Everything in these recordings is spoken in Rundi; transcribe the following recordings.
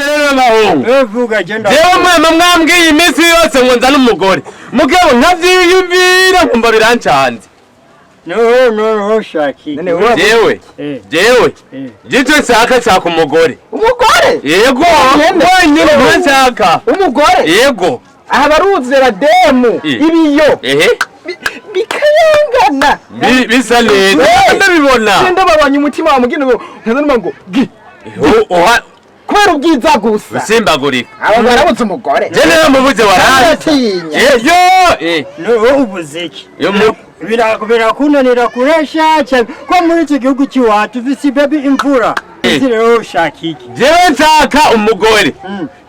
Umviriza rero bahungu. Vuga genda. Jewe mama mwambwiye iminsi yose ngo nzane umugore, mugabo nkavyiyumvira nkumva birancanze. No, no, no, shaki. None wowe- Jewe jewe jico nshaka, nshaka umugore. Umugore? Yego. Wenyene? Wenyine niwe nshaka. Umugore? Yego. Aha baruzera demu ibiyo bikayangana. Bisa neza. Ndabibona. Sinde babonye umutima wa mugino ngo nkaza ngo gi kubera ubwiza gusa. Usimbagurika. Aba barabuze umugore. Je niwe mubuze waranze. Aratinya. Yo No, wowe ubuze iki? Yo mu Birakunanira kuresha cyane ko muri iki gihugu cy'iwacu ufise baby imvura. Ese rero ushaka iki? Jewe nshaka umugore,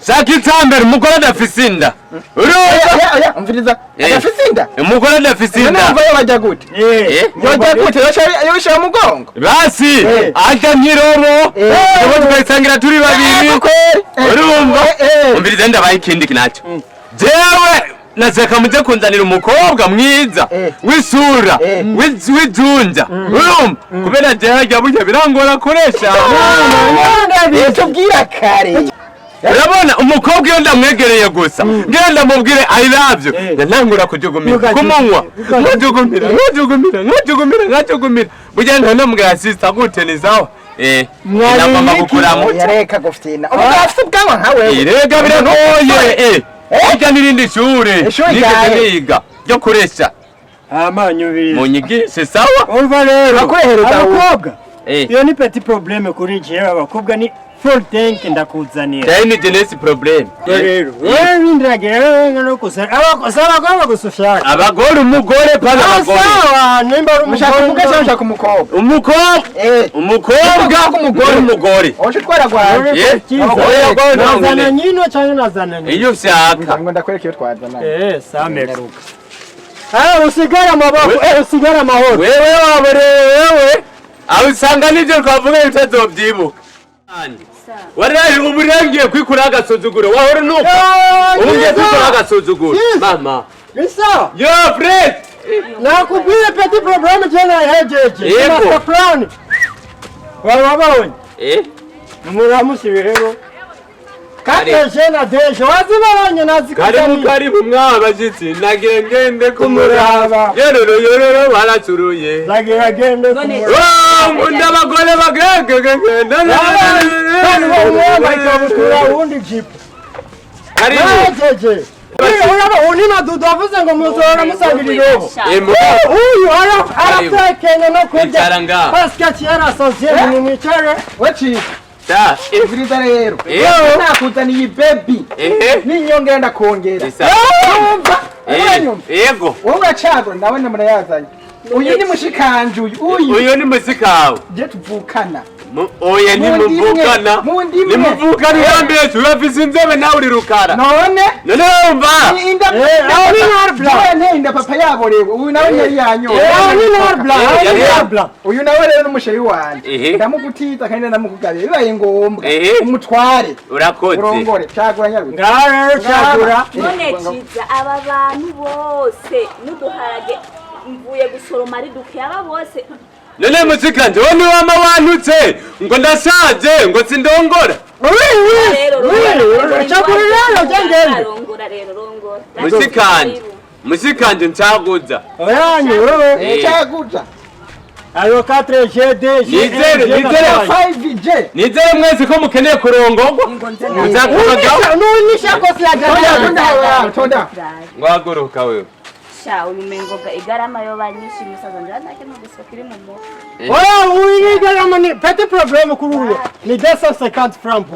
shaka icambere umugore adafise inda, urumva? Oya, oya, umviriza. Adafise inda? Umugore adafise none inda. wumva yobajya gute? Yojya gute? Yoshira mugongo. Basi arya nkirobo ubu tukayisangira turi babiri. Kweri. Urumva? Umviriza, ndabaye ikindi nacyo. Jewe naseka muje kunzanira umukobwa mwiza w'isura w'ijunja, urumva? Kubera jewe harya burya birangora koresha. Tubwira kare. Urabona umukobwa iyo ndamwegereye gusa ngira ndamubwire "I love you", nantangura kujugumira kumunywa, nkajugumira, nkajugumira, nkajugumira, nkajugumira. Burya ntanamubwira "Sister, gute? Ni sawa?" Nagomba gukuramutsa. Yareka gufyina umugabo afite ubwanwa nka wewe. Rega biragoye, burya n'irindi shure Ishure nigeze ryahe? niga ryo kuresha. Amanyubiriza. Munyigishe, sawa? Umva rero. Bakurehereza ubu. Abakobwa. Iyo ni petit problème kuri jewe, abakobwa ni full tank ndakuzanira. Cyane ni jeunesse problème. Rero wewe bindiragira wewe no kusara abakobwa gusa ushaka. Abagore, umugore pana abagore. Sawa, nimba ari Mushaka umugore. umugore cyangwa ushaka umukobwa? Umukobwa. Umukobwa. Umugore. Umugore. Wowe utwara rwawe. Oya, oya, Nazana nyino cyangwa nazana nyino? Iyo ushaka. Ngo ndakwereka iyo twazana. Sameruka. Usigare amaboko, usigare amahoro. Wewe waborewe wewe, aho usanga nibyo twavuga bitazobyibuka. Waraye ubu urangiye kwikura agasuzuguro wahora nuko ubu ngiye kwikura agasuzuguro mama. Bisa. Yo Fred. Nakubwiye petit problème je nahejeje. Yego. Master plan. Wari wabonye? Eh. Muramusi rero. Kateje na deje wazibonye. Karibu. Nazikuzaniye. Karibu mwabashitsi, nagiye ngende kumuraba, yororo yororo baracuruye. Zagira gende None- kumuraba. Oh, nkunda abagore bagegegege. Kandi wowe wambaye ikabutura ubundi jipo. Karibu. Nahejeje. Uraba uni madudu avuze ngo muzohora musangira irobo. Uyu aratekenya no kurya. Icara ngaha. Pascal yarasaziye ni mwicare. Waci. Da. Umviriza rero. Nakuzaniye baby. N'inyongera ndakongera. Isa. Urumva? Uranyumva? Yego. Wowe uracagura, ndabona murayazanye. Uyu ni mushikanje uyu. Uyu. Uyu ni musikawe. Je tuvukana. Oya. Mu ndimwe, Ntimuvukana. mu ndimwe. Ntimuvukana, urambere urafise inzobe nawe uri rukara. None None wumva inda Aho ni noir blanc. Yewe nteye inda papa yaborewe. Uyu nawe ntiyari yanyoye. Aho ni noir blanc, aho ni noir blanc. Uyu nawe rero n'umusheri wanje. Ndamugutiza kandi ndamukugabira bibaye ngombwa. Umutware. Urakoze. Urongore cagura nyaruka. Ngaho rero cagura. None Ciza, aba bantu bose n'uduharage mvuye gusoroma ari duke, aba bose? None musikanje, wowe niwama wantutse ngo ndashaje, ngo sindongora. Rero Cagura rero gengende. Rongora rero, rongora. Musikanje, musikanje, ncaguza. Oyanyu wewe. Caguza. Ayo 4 G D G. Nizere. 5G. Nizere mwese ko mukeneye kurongorwa muzakubaga. Nunyisha kosi ya Tonda gari. tonda tonda. Ngwaguruka wewe. Sha, uyu mengo igarama yoba nyinshi, musaza nje ndake no gusoka iri mu mutwe. Oya, uyu garama ni petit problème kuri uyu. Ni 250 francs.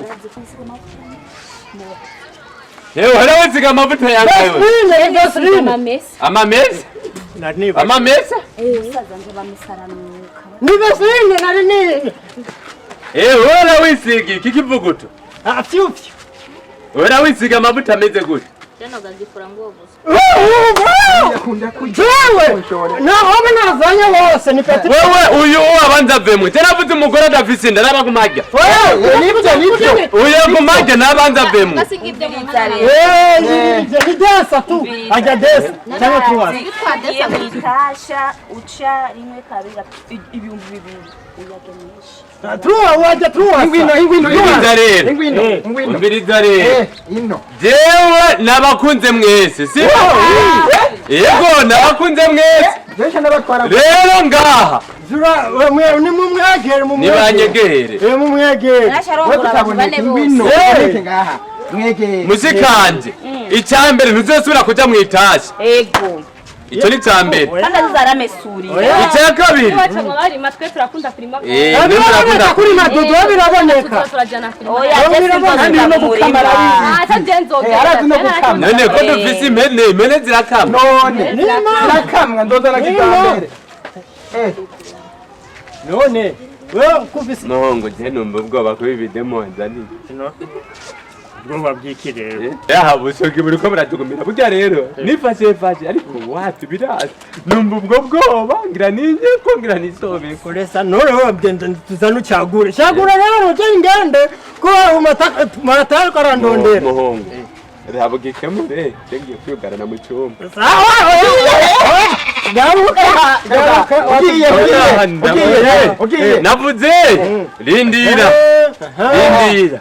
Yewe, haraweziga amavuta yangawe. Vaseline, Vaseline. Amamesa. Amamesa. Nari Amamesa. Musaza nje bamesaranuka. Ni Vaseline nari ni. Ewe urawisiga iki kivuguto? Ah, fiu fiu. Urawisiga amavuta ameze gute? Jeno gagifura ngo gusa. Yakunda kurya. Jewe. Na hobe nazanye bose ni petit. Wewe uyu uwabanza avemwe, teravuze umugore adafise inda n'abagumarya. Oya, Nibyo nibyo. Uyu agumarya n'abanza avemwe. Umviriza rero. Ni desa tu. Ajya desa. Cyangwa tuwazi. Ugiye mu itasha uca rimwe kabiri 2000 uyagenisha. Truwa waje truwa. Ingwino, ingwino. Umviriza rero. Ingwino, ingwino. Umviriza rero. Ino. Jewe nabakunze mwese, si yego, nabakunze mwese. Jewe ndabatwara. Rero ngaha Zura mwe ni mumwegere, mumwegere. Nibanyegere. Mumwegere. Narasharongora abantu bane bose. Ingwino. Mwegere ngaha. Mwegere. Musikanje, icyambere, ntuzosubira kuja mu itashi. Ego. Icyo ni icambere. Kandi azaramesuriye. Icya kabiri, Iwacu ngo barima, twe turakunda kurima. Biraboneka kuri madudu, biraboneka. Turajana kurima. Oya, je Kandi no gukama arabizi. Ah, ata je nzogenda. Arazi no gukama. None ko dufise impene, impene zirakama. None zirakamwa, ndozana kijambere. None wewe kufise Muhungu, je numva ubwoba kuba ibidemo nzaniye. Ubwoba bw'iki rero? Yaha, busogi buriko buratugumira burya. Rero nifashe fashe, ariko wapi, biraza, numva ubwo bwoba, ngira ninje ko ngira nisobeko. Kuresa none wewe genda tuzanu cyagure. Cyagura rero je ngende ko umataka maratari karandondera. Muhungu, raba gikemure, je ngiye kwiyugarana mu cyumba. Sawa. Garuka. Garuka. Ugiye, ugiye, ugiye, ugiye. Navuze rindira, rindira.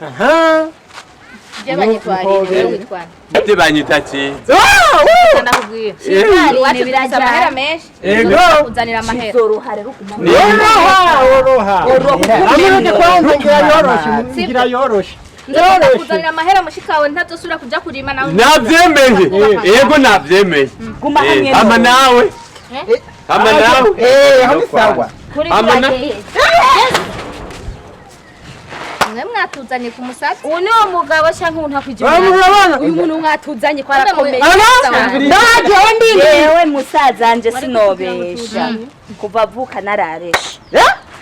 Je banyitwariye, wewe witwara. Ate banyita cyiza. Ndakubwira. Iwacu dufise amahera menshi. Ego. Kuzanira amahera. Zoroha rero guma. Yoroha, yoroha. Amureke kwanza, ngira yoroshe, ngira yoroshe. Nzokunda kuzanira amahera mushikawe ntazosubira kuja kurima nawe. Navyemeye, yego, navyemeye. Guma hamwe. Ama nawe, ama nawe. Aho ni sawa. Kuri Amana. turagiye. Mwe mwatuzanye ku musatsi. Uyu ni wo mugabo cyangwa umuntu akwije? Murabona? Uyu muntu mwatuzanye ko arakomeye. Ndaje ndindi. Yewe musaza, sinobesha, kuva avuka nararesha.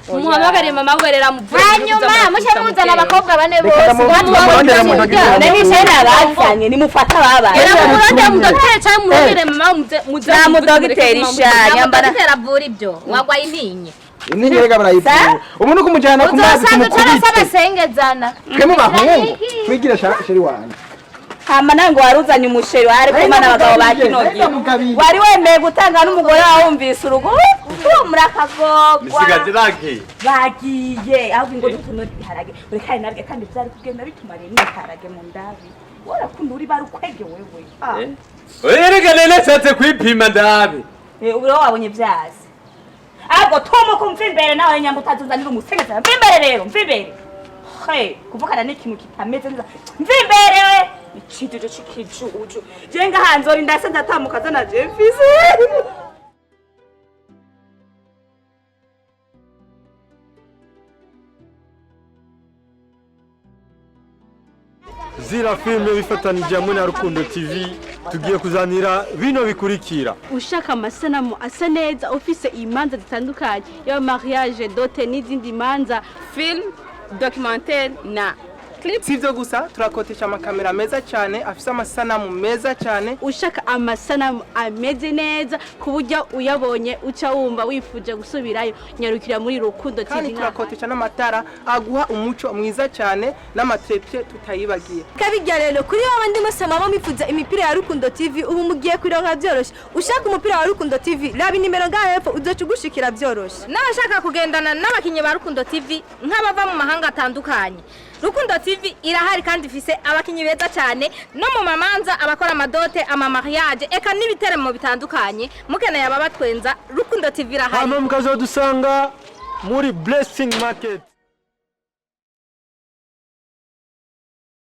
Muhamagare mama werera muvure. Hanyuma muce muzana abakobwa bane bose. Murondera mu ntoki. Nari nabazanye, nimufata babaye. Era murondere mudogiteri cyangwa murondere mama muze muze. Nta mudogiteri sha, nyambara. Dogiteri avura ibyo wagwaye intinyi. Intinyi rega barayivura. Umuntu kumujyana ku mazi Uzosanga utarasa tumukubite. abasengezana. Twe mu bahungu twigire chéri wanjye. Hama nawe ngo waruzanye umusheri wari kumwe n'abagabo ba kino gihe. Wari wemeye gutanga n'umugore wawe, wumvise urugo murakagogwa. Misigazi bagiye. Bagiye, ahubwo ngo dutunure ibiharage ureka narye, kandi byari kugenda bituma rero ibiharage mu ndabi warakunda uri bari ukwege wewe. Ah. Erega nene nshatse kwipima ndabe. Ubu rero wabonye vyazi, ahubwo tumuka umva imbere nawe nyamba utazuzanira umusenyezi. Mva imbere rero, mva imbere. He kuvugana n'ikintu kitameze neza, mva imbere we, ikijuju c'ikijuju. Je ngahanzori ndase ndatamuka zana je mfise. Zira Filime bifatanije hamwe na Rukundo TV, tugiye kuzanira bino bikurikira. Ushaka amasanamu asa neza, ufise imanza zitandukanye, yaba mariage, dote n'izindi manza, film documentaire na clip. Si ibyo gusa, turakotesha amakamera meza cyane afise amasanamu meza cyane. Ushaka amasanamu ameze neza ku buryo uyabonye uca wumva wifuje gusubirayo, nyarukira muri Rukundo Kandi TV. turakotesha n'amatara aguha umuco mwiza cyane n'ama trépied tutayibagiye. Kabirya rero, kuri babandi mwese mwaba mwifuza imipira ya Rukundo TV, ubu mugiye kuyironka byoroshye. Ushaka umupira wa Rukundo TV, raba inimero ngaho hepfo, uzoca ugushikira byoroshye. N'abashaka kugendana n'abakinnyi ba Rukundo TV nk'abava mu mahanga atandukanye, Rukundo TV irahari kandi ifise abakinnyi beza cyane, no mu mamanza, abakora ama dote, ama mariage, eka n'ibiteramo bitandukanye, mukeneye ababatwenza, Rukundo TV irahari. Hama mukazodusanga muri Blessing Market.